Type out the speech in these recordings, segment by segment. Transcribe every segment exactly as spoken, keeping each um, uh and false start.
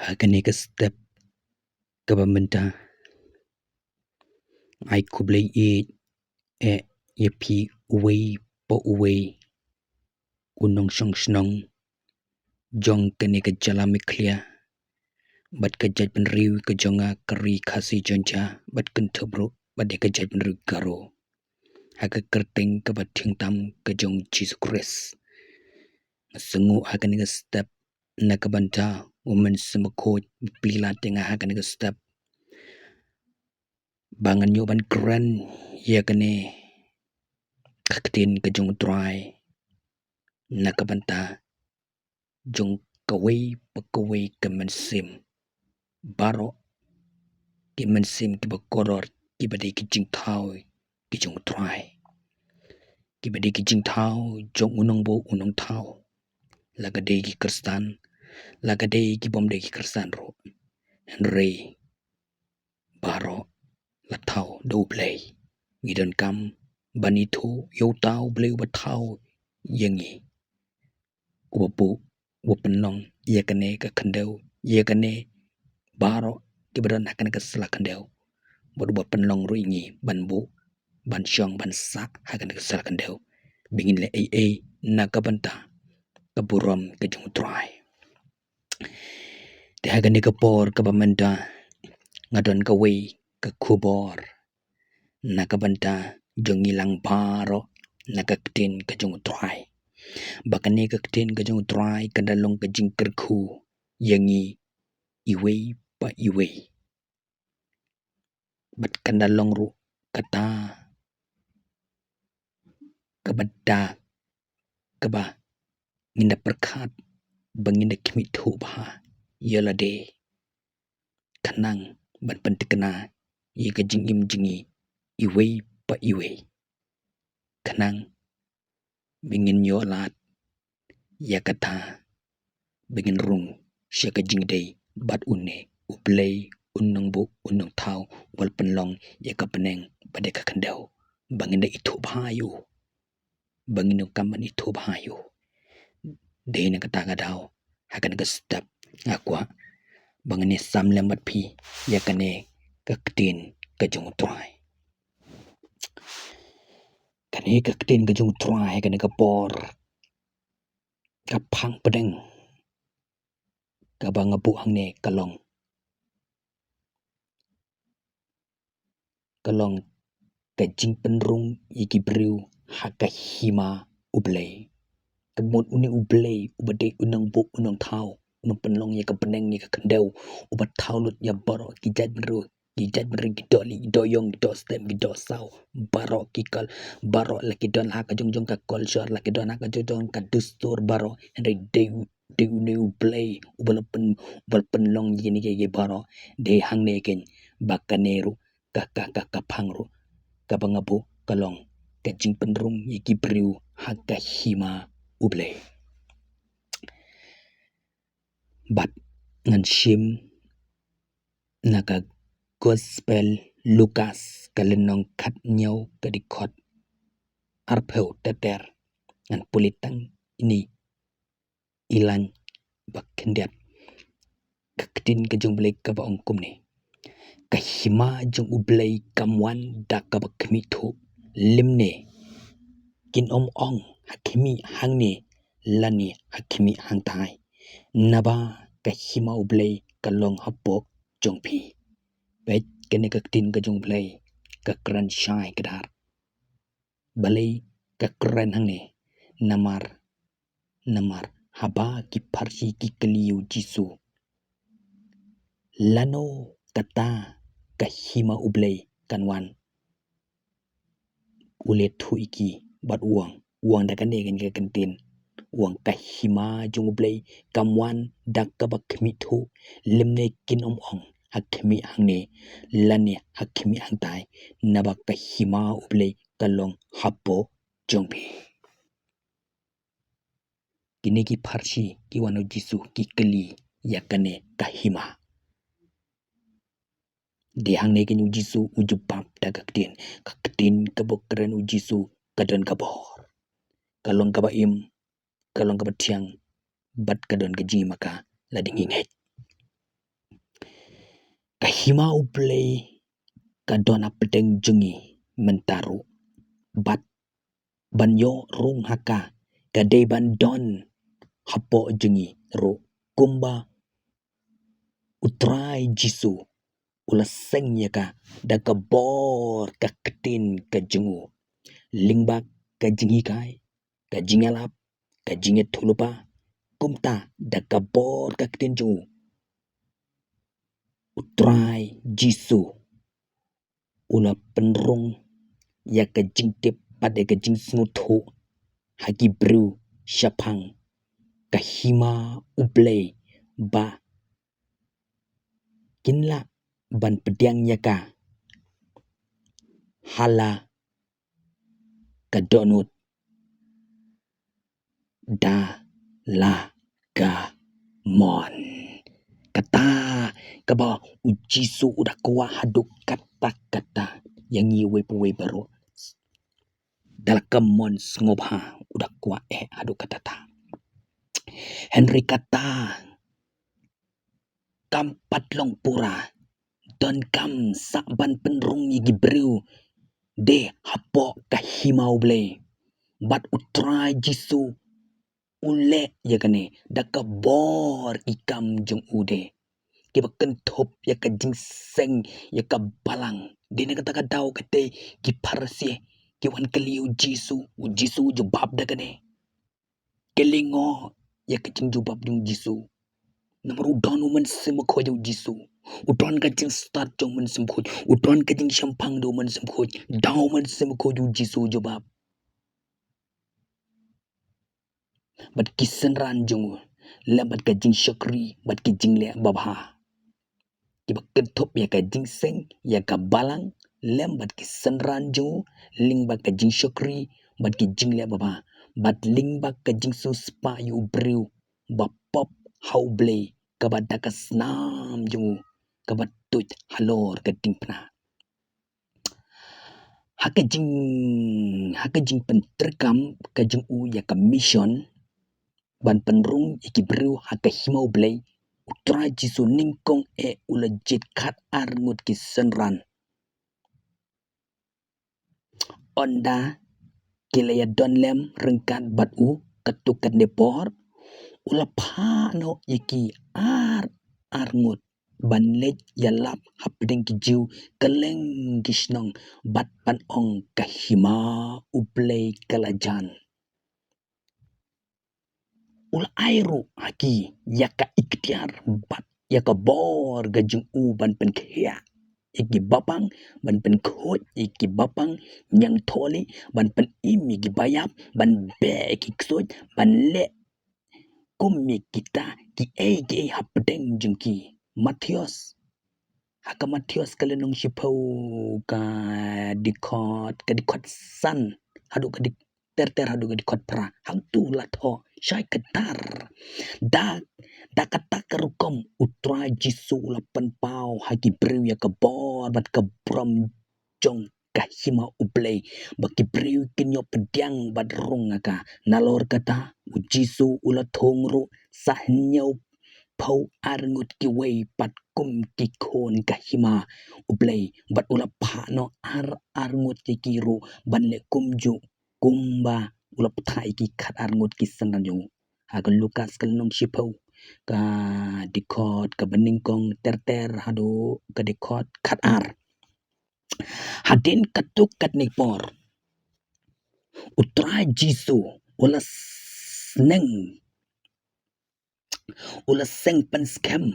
Ha kane ka step kaba mynta, ai khublei ïa phi uwei pa uwei u nongshong shnong jong kane ka jylla Meghalaya bad ka jaitbynriew ka jong nga ka Ri Khasi Jaiñtia bad kynthop ruh bad ïa ka jaitbynriew Garo. Ha ka kyrteng kaba thiang tam ka jong Jisu Khrist, nga sngew ha kane ka step na ka bynta u Mynsiem Bakhuid, plie lad ïa nga ha kane ka step ba ngan ïoh ban kren ïa kane ka ktien ka jong U Trai na ka bynta jong kawei pa kawei ka mynsiem, baroh ki mynsiem kiba kordor, kiba dei ki jingthaw ki jong U Trai, kiba dei ki jingthaw jong u nongbuh u nongthaw, la ka dei ki Khristan, la ka dei ki bym dei ki Khristan ruh. Hynrei baroh la thaw da U Blei. Ngi donkam ban ithuh ïa uta U Blei uba thaw ïa ngi, uba buh, uba pynlong ïa kane ka khyndew, ïa kane baroh kiba don ha kane ka sla khyndew, bad uba pynlong ruh ïa ngi ban buh, ban shong, ban sah ha kane ka sla khyndew, ba ngin leh ei ei na ka bynta ka burom ka jong U Trai. Te ha kane ka por kaba mynta, nga don kawei ka khubor na ka bynta jong ngi lang baroh na ka ktien ka jong U Trai, ba kane ka ktien ka jong U Trai kan da long ka jingkyrkhu ïa ngi iwei pa iwei. Bad kan da long ruh kata kaba da, kaba ngin da pyrkhat, ba ngin da khmih thuh bha ïa lade, khnang ban pynthikna ïa ka jingim jong ngi iwei pa iwei, khnang ba ngin ïoh lad ïa kata, ba ngin rung sha ka jingdei bad une U Blei, u nongbuh u nongthaw, uba la pynlong ïa ka bneng bad ïa ka khyndew, ba ngin da ithuh bha ïa u, ba ngin ïoh kam ban ithuh bha ïa u. Dei na kata ka daw, ha kane ka step, nga kwah ba ngan ïa sam lem bad phi ïa kane ka ktien ka jong U Trai. Kane ka ktien ka jong U Trai ha kane ka por, ka phang pdeng kaba nga buh hangne ka long, ka long ka jingpynrung ïa ki briew ha ka hima U Blei. Ka mut une U Blei uba dei u nongbuh u nongthaw, u nongpynlong ïa ka bneng ïa ka khyndew, uba thaw lut ïa baroh ki jaitbynriew, ki jaitbynriew, ki dohlieh, ki dohïong, ki dohstep, ki dohsaw, baroh ki kul, baroh la ki don ha ka jong jong ka culture, la ki don ha ka jong jong ka dustur baroh, hynrei dei, dei une U Blei uba la pyn, uba la pynlong ïa kine kiei kiei baroh. Dei hangne keiñ ba kane ruh ka, ka, ka, ka phang ruh kaba nga buh ka long ka jingpynrung ïa ki briew ha ka hima U Blei. Bad ngan shim na ka Gospel Lukas, ka lynnong khathynñiew, ka dkhot arphew ter ter. Ngan pule tang ine i lain ba khyndiat. Ka ktien ka jong U Blei kaba ong kumne: Ka hima jong U Blei kam wan da kaba khmih thuh, lymne kin ym ong, ha khmih hangne, lane ha khmih hangtai, naba ka hima U Blei ka long hapoh jong phi. Peit, kane ka ktien ka jong U Blei ka kren shai kdar. Balei ka kren hangne? Namar, namar haba ki Pharisi ki kylli ïa U Jisu, lano kata ka hima U Blei kan wan, u la ïathuh ïa ki bad u ong, u ong da kane ka ktien, u ong, ka hima jong U Blei kam wan da kaba khmih thuh, lymne kin ym ong, ha khmih hangne, lane ha khmih hangtai, naba ka hima U Blei ka long hapoh jong phi. Kine ki Pharisi ki wan ha U Jisu ki kylli ïa kane ka hima. Dei hangne keiñ U Jisu u jubab da ka ktien, ka ktien kaba kren U Jisu ka don ka bor, ka long kaba im, ka long kaba thiang, bad ka don ka jingim ha ka lade ngi ngeit. Ka hima U Blei ka don hapdeng jong ngi mynta ruh. Bad ban ïoh rung ha ka, ka dei ban don hapoh jong ngi ruh. Kumba U Trai Jisu u la seng ïa ka da ka bor ka ktien ka jong u. Lyngba ka jinghikai, ka jingïalap, ka jingïathuhlypa, kumta da ka bor ka ktien jong u, U Trai Jisu u la pynrung ïa ka jingtip bad ïa ka jingsngewthuh ha ki briew shaphang ka hima U Blei, ba kin lah ban pdiang ïa ka ha la ka dohnud da la ka mon. Kata kaba U Jisu u da kwah haduh katta katta ïa ngi uwei pa uwei baroh. Da la ka mon sngewbha u da kwah eh haduh katta katta. Hynrei kata kam pat long pura. Donkam sa ban pynrung ïa ki briew de hapoh ka hima U Blei. Bad U Trai Jisu u leh ïa kane da ka bor ki kam jong u de, kiba kynthup ïa ka jingseng ïa ka balang. Dei na kata ka daw katei ki Pharisi ki wan kylli U Jisu, U Jisu u jubab da kane. Ki lyngngoh ïa ka jingjubab jong U Jisu. Namar u don u Mynsiem Bakhuid U Jisu. U don ka jingstad jong u Mynsiem Bakhuid. U don ka jingshemphang jong u Mynsiem Bakhuid. Da u Mynsiem Bakhuid U Jisu u jubab. Bad ki synran jong u lem bad ka jingshakri bad ki jingleh babha. Kiba kynthup ïa ka jingseng ïa ka balang lem bad ki synran jong u, lyngba ka jingshakri bad ki jingleh babha, bad lyngba ka jingsiewspah ïa u briew ba pop ha U Blei, kaba da ka snam jong u kaba tuid halor ka diengphna. Ha ka jing, ha ka jingpyntreikam ka jong u ïa ka mission ban pynrung ïa ki briew ha ka hima U Blei, U Trai Jisu nyngkong eh u la jied khatar ngut ki synran. Ynda ki la ïadon lem ryngkat bad u katto katne por, u la phah noh ïa ki ar ar ngut ban leit ïalap hapdeng ki Jiw kylleng ki shnong bad ban ong, ka hima U Blei ka la jan. U la ai ruh ha ki ïa ka iktiar bad ïa ka bor ka jong u ban pynkhiah ïa ki bapang, ban pynkhuid ïa ki bapang ñiangtholi, ban pynim ïa ki baïap, ban beh ïa ki ksuid, ban leh kum ïa kita kiei kiei hapdeng jong ki. Mathaios, ha ka Mathaios ka lynnong shiphew ka dkhot, ka dkhot san haduh ka dik ter ter haduh ka dkhot phra. Hangtu la thoh shai ktar. Da, da kata ka rukom U Trai Jisu u la pynpaw ha ki briew ïa ka bor bad ka burom jong ka hima U Blei, ba ki briew kin ïoh pdiang bad rung ha ka. Nalor kata U Jisu u la thung ruh sa hynñiew phew ar ngut kiwei pat kum ki khun ka hima U Blei, bad u la phah noh ar ar ngut ïa ki ruh ban leh kumjuh kumba u la phah ïa ki khatar ngut ki synran jong u. Ha ka Lukas ka lynnong shiphew ka dkhot kaba nyngkong ter ter haduh ka dkhot khatar. Hadien katto katne por U Trai Jisu u la sneng, u la seng pynskhem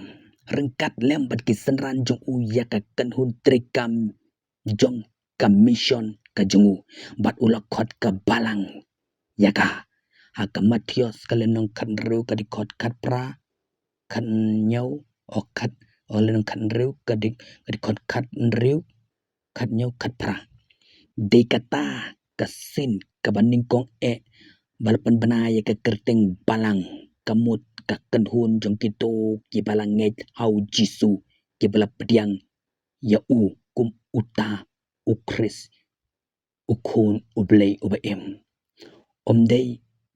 ryngkat lem bad ki synran jong u ïa ka kynhun treikam jong ka mission ka jong u, bad u la khot ka balang ïa ka. Ha ka Mathaios ka lynnong khathynriew ka dkhot khatphra, khathynñiew, o khat, o lynnong khathynriew ka dik, ka dkhot khathynriew, khathynñiew, khatphra. Dei kata ka sien kaba nyngkong eh ba la pynbna ïa ka kyrteng balang, ka mut ka kynhun jong kito kiba la ngeit ha U Jisu, kiba la pdiang ïa u kum uta U Khrist, U Khun U Blei uba im. Ym dei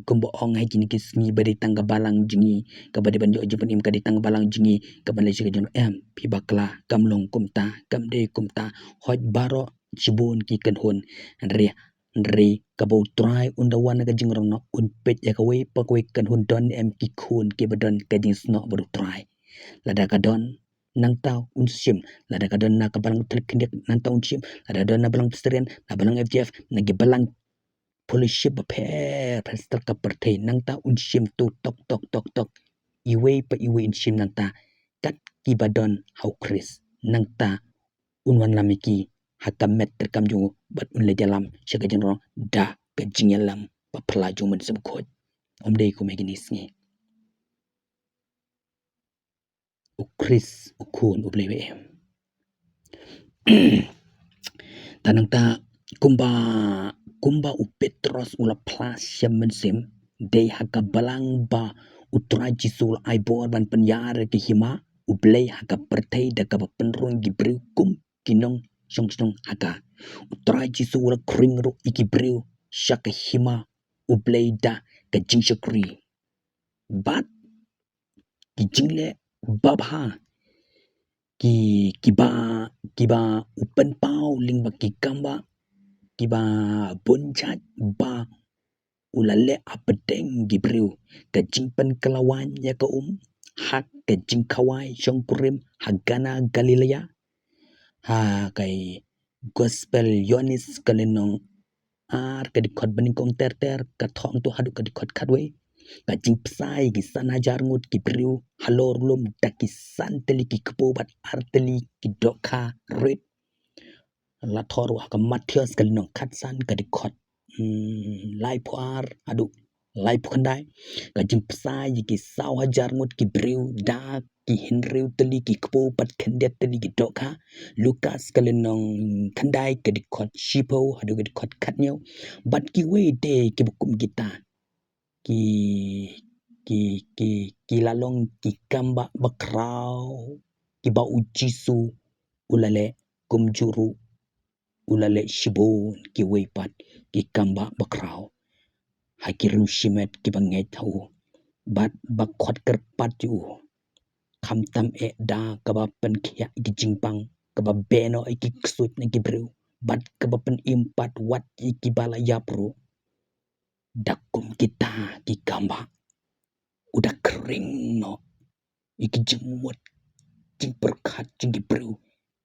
kumba ong ha kine ki sngi ba dei tang ka balang jong ngi, kaba dei ban ïoh jingpynim ka dei tang ka balang jong ngi, kaban leit sha ka jingrong, em, phi bakla, kam long kumta, kam dei kumta, hooid baroh shibun ki kynhun, hynrei, hynrei kaba U Trai un da wan ha ka jingrong noh un peit ïa kawei pa kawei ka kynhun don em ki khun kiba don ka jingsnoh bad U Trai. Lada ka don nangta un shim, lada ka don na ka balang thylliej khyndiat nangta un shim, lada don na balang Presbyterian, na balang F G F, na ki balang fellowship bapher pher sha ka pyrthei nangta un shim to tok tok tok tok. Iwei pa iwei un shim nangta kat kiba don ha U Khrist nangta un wanlam ïa ki ha ka met treikam jong u bad un leit ïalam sha ka jingrong da ka jingïalam ba phylla jong u Mynsiem Bakhuid. Ym dei kum ha kine ki sngi. U Khrist u Khun U Blei ba im. Te nangta kumba, kumba u Petros u la phylla sha mynsiem, dei ha ka balang ba U Trai Jisu u la ai bor ban pynïar ïa ka hima U Blei ha ka pyrthei da kaba pynrung ki briew kum ki nongshong shnong ha ka. U Trai Jisu u la khring ruh ïa ki briew sha ka hima U Blei da ka jingshakri. Bad ki jingleh babha ki, kiba, kiba u pynpaw lyngba ki kambah kiba bun jait ba u la leh hapdeng ki briew, ka jingpynkylla waiñ ïa ka um ha ka jingkhawai shongkurim ha Kana Galilea. Ha ka Gospel Ïoannis ka lynnong ar ka dkhot banyngkong ter ter, ka thong to haduh ka dkhot khatwei. Ka jingbsa ïa ki san hajar ngut ki briew halor lum da ki san tylli ki kpu bad ar tylli ki dohkha rit. La thoh ruh ha ka Mathaios ka lynnong khatsan ka dkhot, hmm, laiphew ar haduh laiphew khyndai. Ka jingbsa ïa ki saw hajar ngut ki briew da ki hynriew tylli ki kpu bad khyndiat tylli ki dohkha. Lukas ka lynnong khyndai ka dkhot shiphew haduh ka dkhot khathynñiew. Bad kiwei de kiba kum kita ki, ki, ki, ki la long ki kambah bakhraw kiba U Jisu u la leh, kumjuh ruh u la leh shibun kiwei pat ki kambah bakhraw ha ki riew shimet kiba ngeit ha u bad ba khot kyrpad ïa u. Khamtam eh da kaba pynkhiah ïa ki jingpang, kaba beh noh ïa ki ksuid na ki briew bad kaba pynim pat wat ïa kiba la ïap ruh. Da kum kita ki kambah u da khring noh ïa ki jingmut jingpyrkhat jong ki briew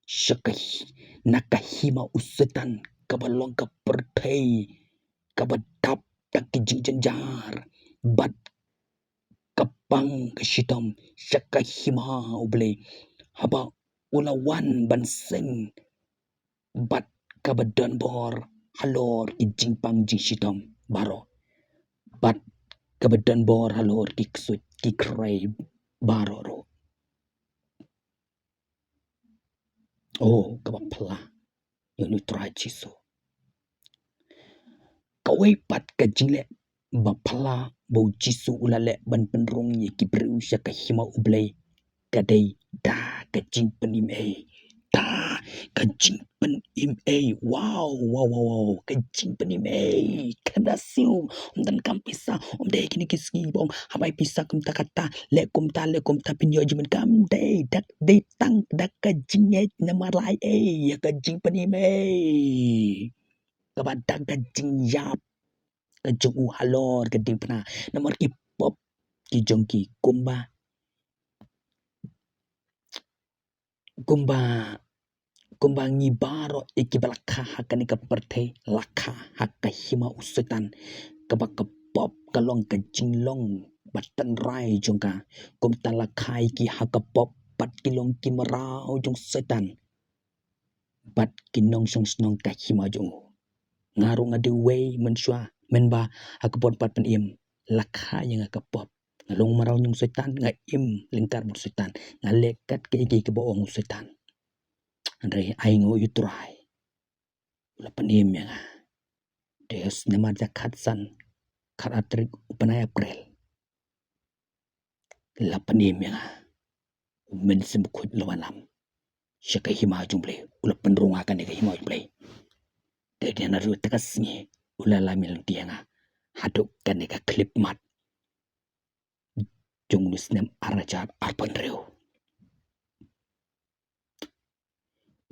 sha ka hi-, na ka hima u Soitan kaba long ka pyrthei kaba dap da ki jingjynjar bad ka pang ka shitom sha ka hima U Blei haba u la wan ban seng bad kaba don bor halor ki jingpang jingshitom baroh bad kaba don bor halor ki ksuid ki khrei baroh ruh. Oh, kaba phylla ïa U Trai Jisu. Kawei pat ka jingleh ba phylla ba U Jisu u la leh ban pynrung ïa ki briew sha ka hima U Blei ka dei da ka jingpynim ei. Da ka jingpynim ei. Wow, wow, wow, wow. Ka jingpynim ei. Kynda siew, ym donkam pisa, ym dei kine ki sngi ba ong hap ai pisa kumta kata, leh kumta, leh kumta phin ïoh jingmyntoi, kam dei, da dei tang da ka jingngeit namar la ai ei ïa ka jingpynim ei. Kaba da ka jingïap ka jong u halor ka diengphna namar ki pop ki jong ki kumba, kumba, kumba ngi baroh ïa kiba la kha ha kane ka pyrthei la kha ha ka hima u Soitan. Kaba ka pop ka long ka jinglong ba tynrai jong ka. Kumta la kha ïa ki ha ka pop bad ki long ki mraw jong u Soitan bad ki nongshong shnong ka hima jong u. Nga ruh nga dei uwei mynshuwa, mynba ha ka bynta pat pynim la kha ïa nga ka pop. Nga long mraw jong u Soitan, nga im lyngkar bad u Soitan, nga leh kat kaei kaei kaba ong u Soitan. Hynrei ainguh ïa u Trai, u la pynim ïa nga. Te ha u snem ar hajar khatsan, khatar tarik u bnai April, la pynim ïa nga. U Mynsiem Bakhuid u la wanlam sha ka hima jong u Blei, u la pynrung ha kane ka hima jong u Blei. Te dei na ruh kata ka sngi u la lam ïa lynti ïa nga. haduh kane ka khyllipmat jong une u snem ar hajar arphew hynriew.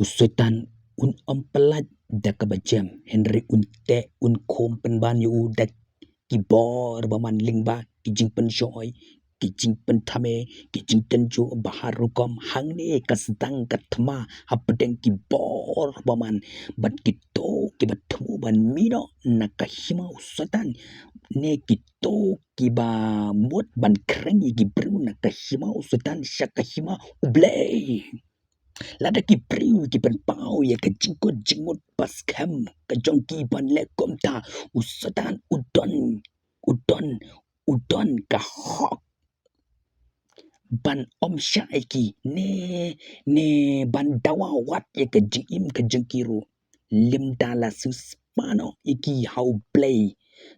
U Soitan un ym pyllait da kaba jem, hynrei un teh, un khum pynban ïa u da ki bor bymman lyngba ki jingpynshoi, ki jingpynthame, ki jingtynjuh ba har rukom. Hangne ka sdang ka thma hapdeng ki bor bymman, bad kito kiba thmu ban mih noh na ka hima u Soitan, ne kito kiba mut ban khring ïa ki briew na ka hima u Soitan sha ka hima U Blei. Lada ki briew ki pynpaw ïa ka jingkut jingmut ba skhem ka jong ki ban leh kumta, u Soitan u don, u don, u don ka hok ban ym shah ïa ki, ne, ne ban dawa wat ïa ka jingim ka jong ki ruh, lymda la siewspah noh ïa ki ha U Blei,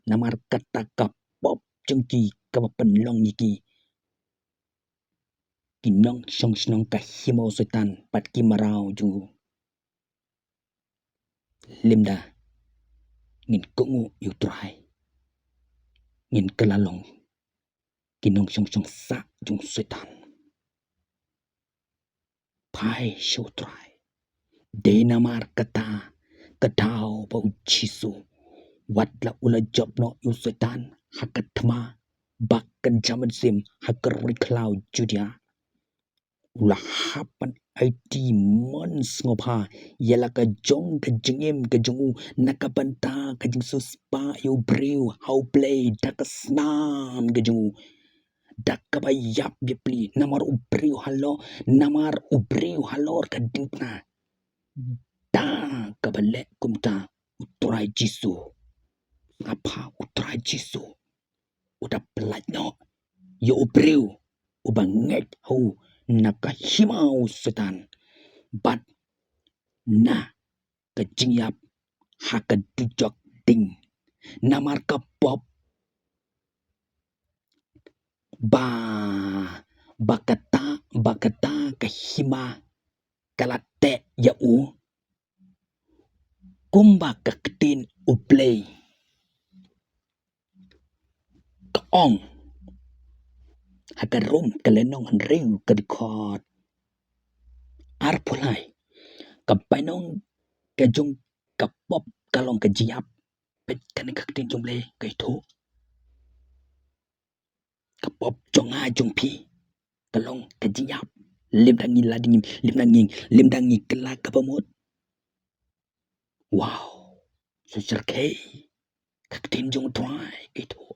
namar kata ka pop jong ki kaba pynlong ïa ki ki nongshong shnong ka hima u Soitan bad ki mraw jong u. Lymda ngin kohnguh ïa U Trai, ngin kylla long ki nongshong shnong sah jong u Soitan. Phai sha U Trai. Dei namar kata ka daw ba U Jisu, wat la u la jop noh ïa u Soitan ha ka thma ba kynja mynsiem ha ka ri khlaw Judia, u la hap ban aiti mon sngewbha ïa la ka jong ka jingim ka jong u, na ka bynta ka jingsiewspah ïa u briew ha U Blei da ka snam ka jong u, da kaba ïap ïapli, namar u briew halor, namar u briew halor ka diengphna. Da kaba leh kumta, U Trai Jisu, sngap bha, U Trai Jisu u da pyllait noh ïa u briew uba ngeit ha u na ka hima u Soitan bad na ka jingïap ha ka dujok ding. Namar ka pop ba, ba kata, ba kata ka hima ka la teh ïa u, kumba ka ktien U Blei ka ong ha ka Rom ka lynnong hynriew ka dkhot arphew lai, ka bainong ka jong ka pop ka long ka jingïap. Peit kane ka ktien jong U Blei ka ïathuh. Ka pop jong nga jong phi ka long ka jingïap. Lymda ngi la ding, lymda ngi, lymda ngi kylla kaba mut. Wow. Sngewsarong ka ktien jong U Trai ka ïathuh.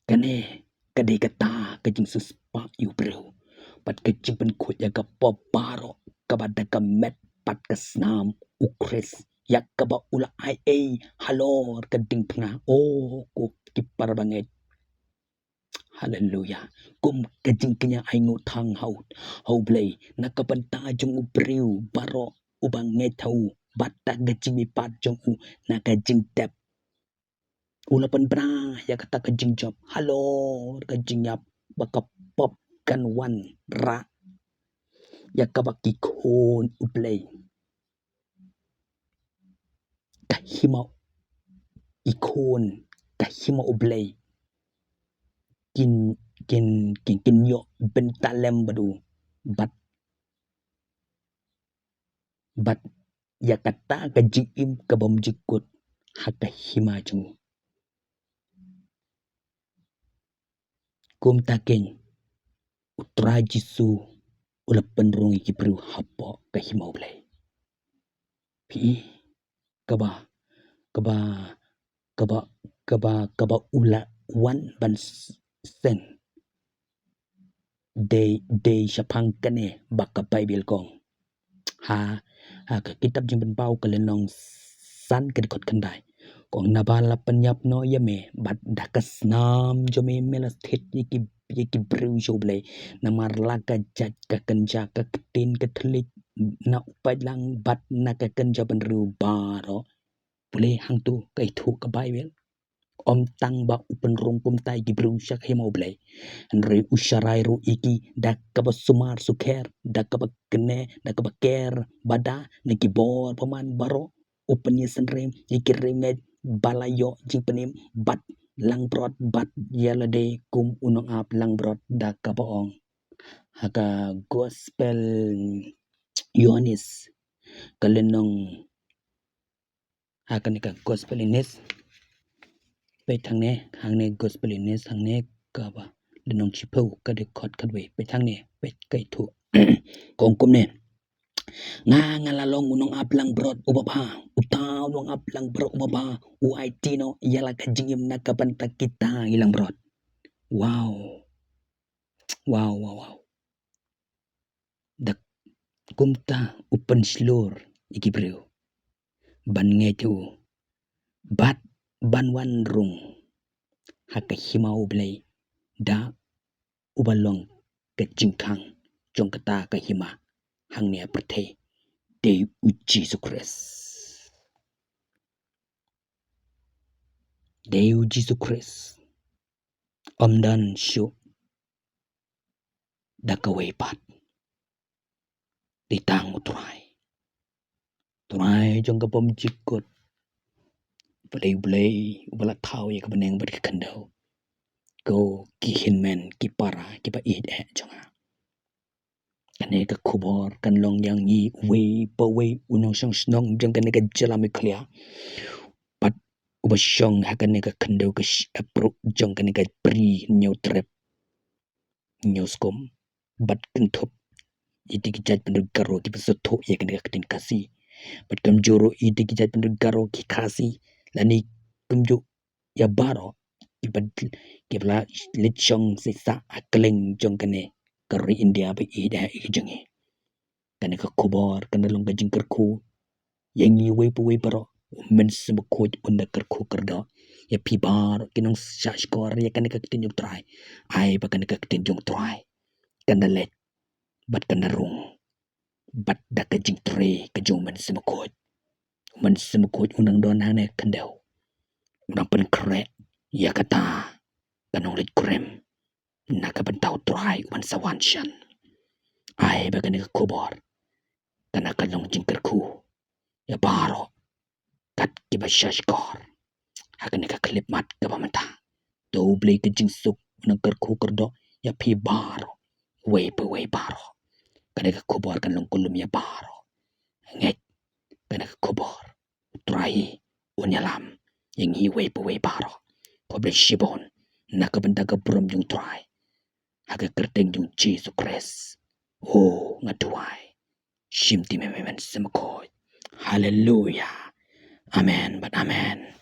Kane ka dei kata ka jingsiewspah ïa u briew bad ka jingpynkhuid ïa ka pop baroh kaba da ka met bad ka snam U Khrist, ïa kaba u la ai ei halor ka diengphna. O ko ki para bangeit. Haleluya. Kum ka jingkñia ainguh thang ha u, ha U Blei na ka bynta jong u briew baroh uba ngeit ha u bad da ka jingmihpat jong u na ka jingtep. U la pynbna ïa kata ka jingjop halor ka jingïap ba ka pop kan wanrah ïa kaba ki khun U Blei, ka hima i khun, ka hima U Blei kin, kin, kin, kin ïoh bynta lem bad u bad, bad ïa kata ka jingim ka bym jukut ha ka hima jong u. Kumta keiñ U Trai Jisu u la pynrung ïa ki briew hapoh ka hima U Blei. Phi i kaba, kaba, kaba, kaba, kaba u la wan ban s-, seng. Dei, dei shaphang kane ba ka Baibl ka ong. Ha, ha ka kitab Jingpynpaw ka lynnong san ka dkhot khyndai. Ka ong naba la pynïap noh ïa me bad da ka snam jong me me la thied ïa ki, ïa ki briew sha U Blei. Namar la ka jait ka kynja ka ktien ka thylliej na u paidlang bad na ka kynja bynriew baroh. Pule hangto ka ïathuh ka Baibl. Ym tang ba u pynrung kumta ïa ki briew sha ka hima U Blei, hynrei u sharai ruh ïa ki da kaba sumar sukher, da kaba kne, da kaba ker bada na ki bor bymman baroh. u pynïasynrim ïa ki riewngeit ba la ïoh jingpynim bad langbrot bad ïa lade kum u nongap langbrot da kaba ong ha ka gospel Ïohannes ka lynnong ha kane ka gospel Ïohannes. Peit hangne, hangne gospel Ïohannes, hangne kaba lynnong shiphew ka dkhot khatwei. Peit hangne, peit ka ïathuh. Ka ong kumne. Nga nga la long u nongap langbrot uba bha, uta u nongap langbrot uba bha u aiti noh ïa la ka jingim na ka bynta kita ki langbrot. Wow. Wow, wow, wow. Da kumta u pynshlur ïa ki briew ban ngeit ïa u bad ban wan rung ha ka hima U Blei da uba long ka jingkhang jong kata ka hima hangne ha pyrthei. Dei u Jisu Khrist. Dei u Jisu Khrist. Ym don shuh da kawei pat. Dei tang u Trai. Trai jong ka bymjukut. Blei, Blei uba la thaw ïa ka bneng bad ka khyndew. Ko ki hynmen ki para kiba ïeit eh jong nga. Kane ka khubor kan long ïa ngi uwei pa uwei u nongshong shnong jong kane ka jylla Meghalaya. Bad uba shong ha kane ka khyndew ka sh-, ka pruh jong kane ka Bri Hynñiewtrep Hynñiewskum bad kynthup ïa ki jait pynrung Garo kiba sngewthuh ïa kane ka ktien Khasi. Bad kumjuh ruh ïa ki jait pynrung Garo ki Khasi lane kumjuh ïa baroh kiba, kiba la leit shong shisha ha kylleng jong kane ka ri India ba ïeit eh jong ngi. Kane ka khubor kan long ka jingkyrkhu ïa ngi uwei pa uwei baroh. U Mynsiem Bakhuid un da kyrkhu kyrdoh ïa phi baroh ki nongshahshkor ïa kane ka ktien jong u Trai. Ai ba kane ka ktien jong u Trai kan da leit bad kan da rung bad da ka jingtrei ka jong u Mynsiem Bakhuid. U Mynsiem Bakhuid u nang don hangne ha khyndew. U nang pynkhreh ïa kata ka nongleit kurim na ka bynta u Trai uban sa wan shen. Ai ba kane ka khubor kan long jingkyrkhu ïa baroh kat kiba shahshkor ha kane ka khyllipmat kaba mynta. To U Blei ka jingsuk u nang kyrkhu kyrdoh ïa phi baroh, uwei pa uwei baroh. Kane ka khubor kan long kullum ïa baroh. Ngeit kane ka khubor u Trai un ïalam ïa ngi uwei pa uwei baroh. Khublei shibun na ka bynta ka burom jong u Trai. Ha ka kyrteng jong u Jisu Khrist. O, nga duwai. Shim ti me me men sem khoi. Haleluya. Amen bad amen.